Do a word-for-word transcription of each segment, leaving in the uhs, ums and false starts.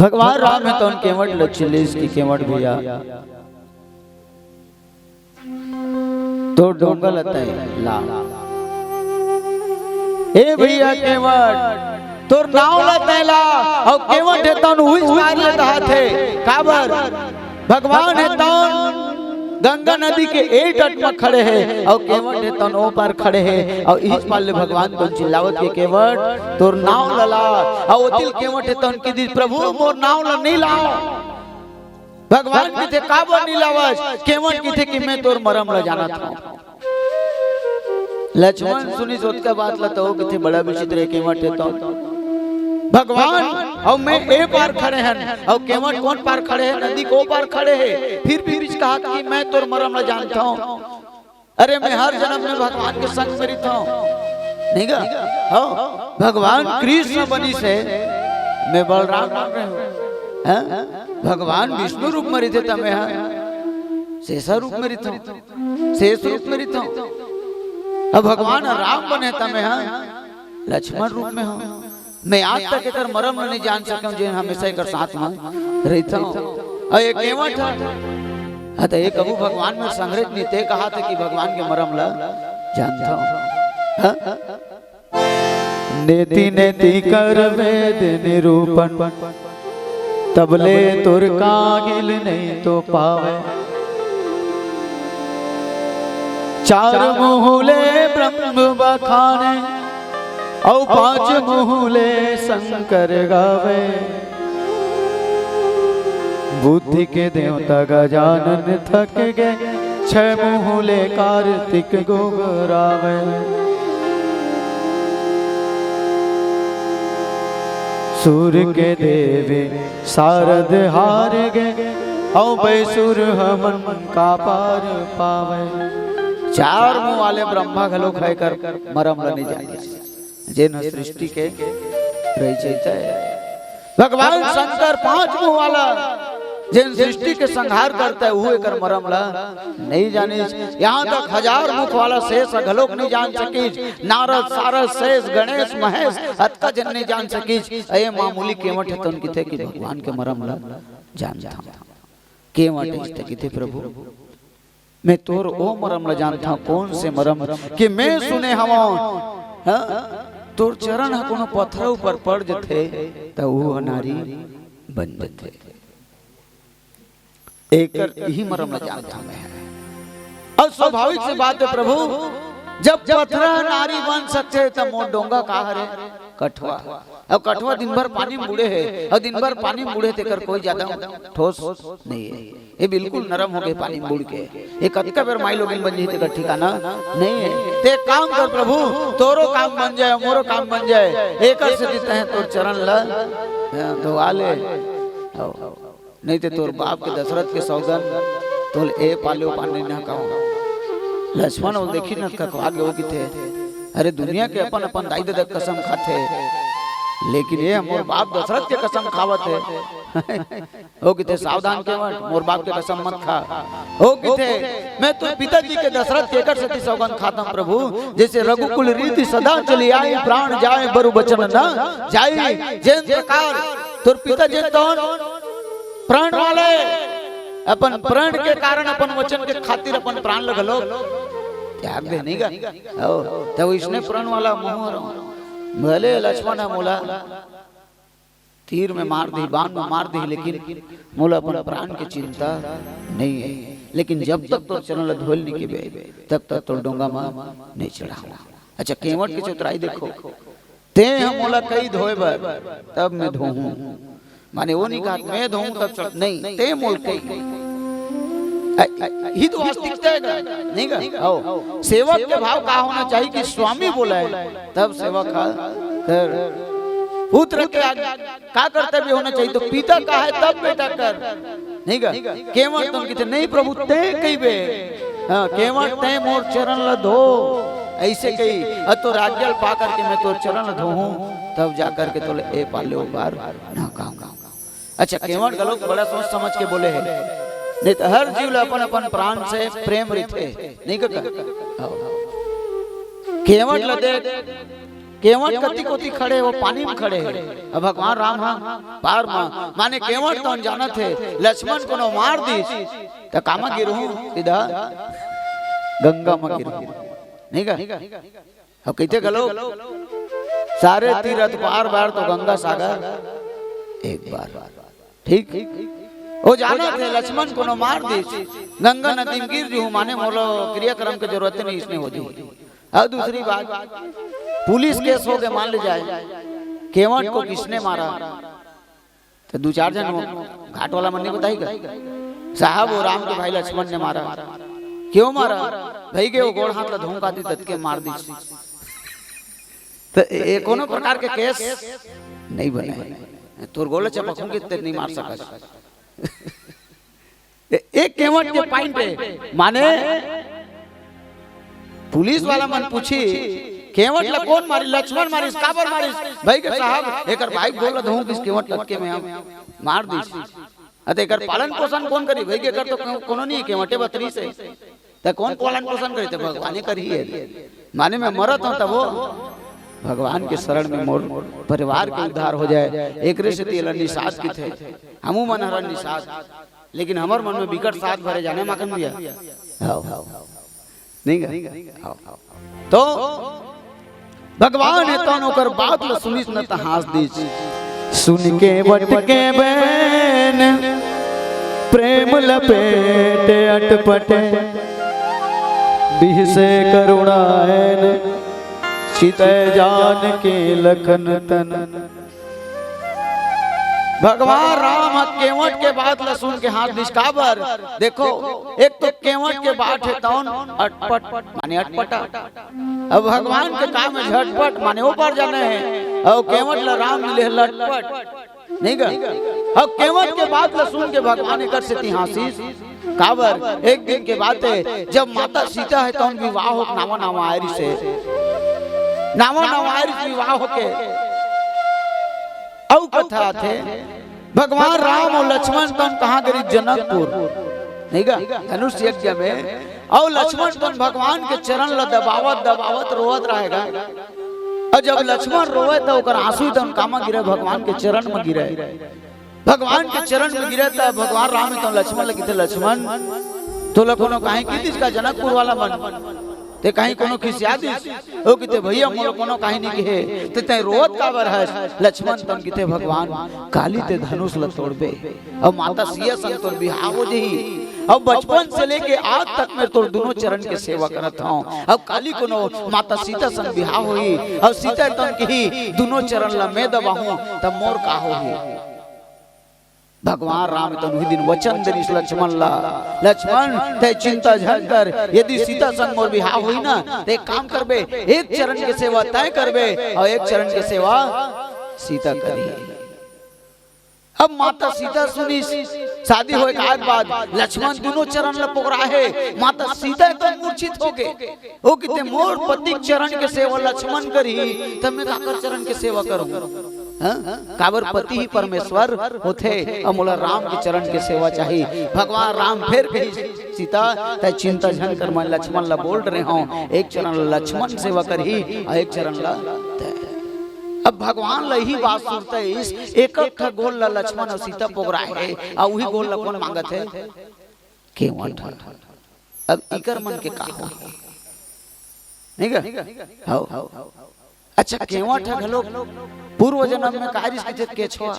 भगवान राम हे तौन केवट ल चिल्लिस कि केवट भैया, तोर डोंगा ल तैं ला। ए भैया केवट, तोर नाव ल तैं ला। अउ केवट हे तौन उहिच पार ले कहत हे। काबर? भगवान हे तौन गंगा नदी के ए तट म खड़े हे, अउ केवट हे तौन ओ पार खड़े हे, अउ इहिच पार ले भगवान तौन चिल्लावत हे, "केवट, तोर नाव ल ला।" अउ ओती ले केवट हे तौन कहि दिस, "प्रभु, मोर नाव ल नइ लाव।" भगवान कहिथे, "काबर नइ लावस?" केवट कहिथे कि, "मैं तोर मरम ल जानत हौं।" लक्ष्मण सुनिस ओतका बात ल, त ओ कहिथे, "बड़ा विचित्र हे, केवट हे तौन भगवान अउ मैं ए पार खड़े हन, अउ केवट कोन पार खड़े हे? नदी के ओ पार खड़े हे, फिर भी बीच कहत कि मैं तोर मरम ल जानत हौं। अरे, मैं हर जनम में भगवान के संग में रहिथौं।" नहीं गा? हव, भगवान कृष्ण बनिस हे, मैं बलराम बन रहे हौं। हैं? भगवान विष्णु रूप में रहिथे, त मैं ह शेषा रूप में रहिथौं, शेष रूप में रहिथौं। अब भगवान राम बने, त मैं ह लक्ष्मण रूप में हौं। मैं आज तक एकर मरम ल नइ जान सके हौं, जेन हमेशा एकर साथ म रहिथौं। अउ ए केवट ह, हाँ, त ए कभू भगवान में संघरित नइ, ते कहत हे कि भगवान के मरम ल जानथौं। हाँ? "नेति नेति कर वेद निरूपण, तब ले तुर कागिल नहीं तो पावे। चार मुँह ले ब्रह्म बखाने, अउ पाँच मुँह ले शंकर गावे। बुद्धि के देवता गजानन थक गे, छह मुँह ले कार्तिक गुगरावे। सुर के देवी सारद हार गे, अउ बैसुर हमन का पार पावे।" चार मुँह वाले ब्रह्मा घलो एकर मरम ल नइ जानिस। जेन ह सृष्टि के रचयिता हे। भगवान शंकर पांच मुंह वाला, जेन सृष्टि के संहार करता हे, उहू एकर मरम ला नइ जानिस। यहां तक हजार मुख वाला शेष ह घलोक नइ जान सकिस। नारद, सारद, शेष, गणेश, महेश, अतका झन नइ जान सकिस। ए मामूली केवट हे तउन किथे कि भगवान के मरम ला जानथंव। केवट हे त किथे, प्रभु, मैं तोर ओ मरम ल जानथंव, कोन से मरम के मैं सुने हवंव, हां? तोर चरण ह कोनो पथरा ऊपर पड़ जथे, त वो ह नारी बन जथे। एकर इही मरम ल जानथंव मैं। अउ स्वाभाविक से बात हे प्रभु, जब पथरा नारी बन सकथे, त मोर डोंगा का हरे? कठवा। अउ कठवा दिन भर पानी म बूड़े हे, अउ दिन भर पानी म बूड़े, तेकर कोई ज्यादा ठोस नइ हे। ये बिल्कुल नरम हो गे पानी म बूड़ के। ये कतका बेर माईलोगिन बन जही, तेकर ठिकाना नइ हे। ते एक काम कर प्रभु, तोरो काम बन जाय, मोरो काम बन जाय। एकर सेती तैं तोर चरण ल धोवा ले। नइ ते तोर बाप के दशरथ के सौगन तोल ए पालेव पानी न कहूं। लक्ष्मण वो देखिस न ककवा गे, वो किथे, अरे दुनिया के अपन अपन दाई ददा के कसम खाथे, लेकिन ये मोर बाप दशरथ के कसम खावत हे। वो किथे, सावधान केवट, मोर बाप के कसम मत खा। वो किथे, मैं तो पिताजी के दशरथ के एकर सेती सौगन खाथंव प्रभु, जइसे रघुकुल रीति सदा चली आई, प्राण जाय बरु बचन न जाई। जेन प्रकार तोर पिता जेन तउन प्राण वाले, अपन प्राण के कारण, अपन वचन के खातिर अपन प्राण ल घलो त्याग दे, नइ गा? ओ, त वइसने प्राण वाला मोर, भले लक्ष्मण ह मोला तीर में मार दिही, बाण में मार दिही, लेकिन मोला अपन प्राण के चिंता नइ हे। लेकिन जब तक तोर चरण ल धोय ल नइ कहिबे, तब तक तोर डोंगा म नइ चढ़ाहूं। अच्छा, केवट के चतुराई देखो, तें ह मोला कही धोय बर, तब मैं धोहूं। माने वो नइ कहत, मैं धोहूं तब चढ़, नहीं, तें मोला कही। अ, अ, इही तो वास्तविकता हे गा, नइ गा? हव। सेवक के भाव का होना चाहिए कि स्वामी बोलय, तब सेवक ह कर। पुत्र के आगे का कर्तव्य होना चाहिए? तो पिता का हे तब बेटा कर, नइ गा? केवट तउन किथे, नहीं प्रभु, तें कहिबे। हां, केवट तें मोर चरण ल धो, अइसे कही, अउ तोर आज्ञा ल पा करके मैं तोर चरण ल धोहूं, तब जा करके तोला ए पालेव ओ पार न कहूं। अच्छा, केवट घलोक बड़ा सोच समझ के बोले हे, नहीं त हर जीव ल अपन अपन प्राण से प्रेम रहिथे, नइ गा? हव। केवट ल देख, केवट कति कोती खड़े, वो पानी में खड़े हे। अब भगवान राम ह पार म, माने केवट तौन जानत हे, लक्ष्मण कोनो मार दिस, त कामा गिरहूं? सीधा गंगा म गिरहूं, नहीं का? अब कहिथे घलो, सारे तीरथ बार बार तो गंगा सागर एक बार। ठीक, वो जानत हे लक्ष्मण कोनो मार दिस, गंगा नदी में गिर जहूं, माने मोला क्रियाक्रम के जरूरत नहीं, इसने हो जही। और दूसरी बात, पुलिस केस हो गए, मान ले जाए, केवट को किसने मारा, तो दू चार झन वो घाट वाला मन नहीं बताही का, साहब, वो राम के भाई लक्ष्मण ने मारा। क्यों मारा? भई के वो गोड़ हाथ ला धोंका दी, ततके मार दिस। तो ए, कोनो प्रकार के केस नहीं बने। तोर गोड़ ला चपकहूं कि ते नहीं मार सकस। ए, एक केवट के पॉइंट हे, माने पुलिस वाला मन पूछी, "केवट ला कोन मारिस? लक्ष्मण मारिस, काबर मारिस?" भई के, "साहब, एकर भाई गोड़ ला धोंकिस, केवट लग के में हम मार दिस।" अते एकर पालन पोषण कोन करी? भई के एकर तो को-, कोनो नहीं, केवटे बतरी से। त कोन पालन पोषण करी? त भगवान ही करी है। माने मैं मरत हूं तब वो भगवान के शरण में मोर परिवार के उद्धार हो जाए। एकरे से तेला निषाद किथे, हमू मन हरन निषाद, लेकिन हमर मन में बिकट साथ भरे, जाने माखन भैया। हव, हव, हव। नहीं गा? हव, हव। तो भगवान हे तौन ओकर बात ल सुनिस न त हाँस दिस। सुन केवट के बैन, प्रेम लपेट अटपट, बिहसे करुणायन, चितय जान के लखन तन। भगवान राम ह केवट के बात ल सुन के हाँस दिस। काबर? देखो, एक तो केवट के बात हे तौन अटपट, माने अटपटा। अब भगवान के काम हे झटपट, माने ऊपर जाने हे, अउ केवट ल राम मिले हे लटपट, नहीं गा? अब केवट के बात ल सुन के भगवान एकर सेती हाँसिस। काबर? एक दिन के बात हे, जब माता सीता हे तौन विवाह हो, नावा नावा आय रिस हे, नावा नावा आय रिस विवाह होके। अउ कथा आथे, भगवान राम अउ लक्ष्मण तौन कहाँ गे रिस? जनकपुर, नहीं गा? धनुष यज्ञ में। अउ लक्ष्मण तौन भगवान के चरण ल दबावत दबावत रोवत रहे गा। अउ जब लक्ष्मण रोवे त ओकर आंसू तौन कामा गिरे? भगवान के चरण में गिरे। भगवान के चरण में गिरे त भगवान राम तौन लक्ष्मण ल किथे, "लक्ष्मण, तोला कोनो काहीं किहिस का जनकपुर वाला मन? ते काहीं कोनो खिसिया दिस?" ओ किथे, "भैया, मोला कोनो काहीं नहीं किहे, ते तैं रोवत काबर हस?" लक्ष्मण तौन किथे, "भगवान, काली ते धनुष ल तोड़बे, अउ माता सिया संग तोर बिहाव हो जही। अउ बचपन से लेके आज तक मैं तोर दुनों चरण के सेवा करत हौं। अउ काली कोनो माता सीता संग बिहाव होही, अउ सीता तौन किही, दुनों चरण ल मैं दबाहूं, त मोर का होही?" भगवान राम तौन उही दिन वचन दे रिस लक्ष्मण ला, "लक्ष्मण, तैं चिंता झन कर, यदि सीता संग मोर बिहाव होही ना, त एक काम करबे, एक चरण के सेवा तैं करबे अउ एक चरण के सेवा सीता करही।" अब माता सीता सुनिस, शादी होए के बाद लक्ष्मण दुनों चरण ल पोगराहे, माता सीता एकदम मूर्छित हो गे। ओ किथे, "मोर पति के चरण के सेवा लक्ष्मण करही, त मैं काकर चरण के सेवा करूं?" हाँ? काबर पति ही परमेश्वर होथे, अउ मोला राम के चरण के सेवा चाही। भगवान राम फेर कहिस, "सीता, तैं चिंता झन कर, मैं लक्ष्मण ल बोल डरे हौं, एक चरण ल लक्ष्मण सेवा करही, अउ एक चरण ल तैं।" अब भगवान ल इही बात सुरताइस, एक एक ठा गोड़ ल लक्ष्मण अउ सीता पोगराहे, अउ उही गोड़ ल कोन मांगत हे? केवट। अब इकर मन के का होही? नहीं गा? हव। अच्छा, केवट ह घलो पूर्व जन्म में का रिस किथे? केछवा।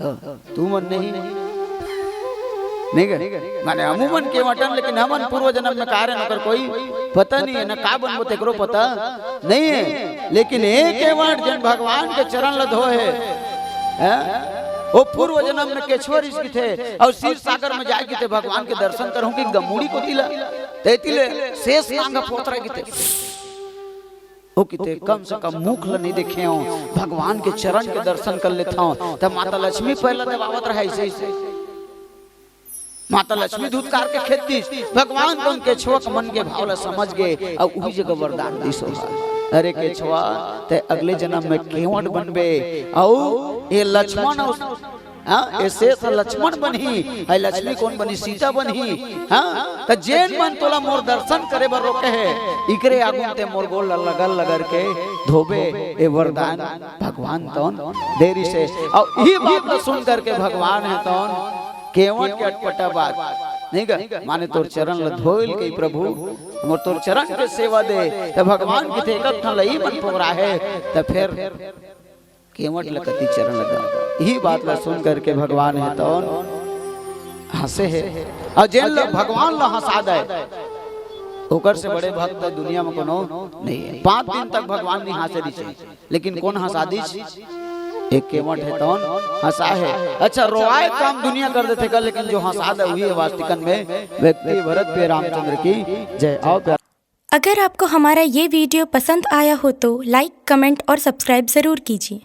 हव, तू मन नहीं। नहीं गा? माने हमू मन केवटन, लेकिन हमन पूर्व जन्म में का रेन ओकर कोई पता नहीं हे, न का बनबो तेकरो पता नहीं हे। लेकिन ए केवट जेन भगवान के चरण ल धोए हे, हैं? ओ पूर्व जन्म में केछवा रिस किथे, अउ क्षीर सागर में जाए किथे, भगवान के दर्शन करहूं कि गमुड़ी कोती ला, तेती ले शेष नांग फोथरा किथे। ओ किथे, "कम से कम मुख ल नहीं देखे हौं, भगवान के चरण के दर्शन कर लेथौं।" त माता लक्ष्मी पैर ल दबावत रहे अइसे, अइसे। माता लक्ष्मी धुतकार के खेद दिस, भगवान तौन केछवा के मन के भाव ल समझ गे, अउ उही जगह वरदान दिस ओला, "अरे केछवा, तैं अगले जन्म में केवट बनबे, अउ ए लक्ष्मण अउ हाँ, ए शेष ह लक्ष्मण बनही, हे लक्ष्मी कोन बनही? सीता बनही। हाँ, त जेन मन तोला मोर दर्शन करे बर रोके हे, इकरे आगू ते मोर गोड़ ल लगल लगल के धोबे, ए वरदान भगवान तौन दे रिसे। अउ इही बात ल सुन करके भगवान हे तौन केवट के अटपटा बात, नहीं गा, माने तोर चरण ल धोइल के प्रभु, मोर तोर चरण के सेवा दे, त भगवान किथे एकक ठन लई मन पोगरा हे, त फेर केवट ल कति चरण लगा। इही बात ल सुन करके भगवान हे तौन हंसे हे। अउ जेन ल भगवान ल हंसा दे, ओकर से बड़े भक्त दुनिया में कोनो नहीं हे। पांच दिन तक भगवान नहीं हंसे दिस, लेकिन कोन हंसा दिस? एक केवट हे तौन हंसा हे। अच्छा, रोवाए काम दुनिया कर देथे का, लेकिन जो हंसा दे उही हे वास्तविकन में व्यक्ति। भरत पे रामचंद्र की जय। आओ प्यार। अगर आपको हमारा ये वीडियो पसंद आया हो तो लाइक, कमेंट और सब्सक्राइब ज़रूर कीजिए।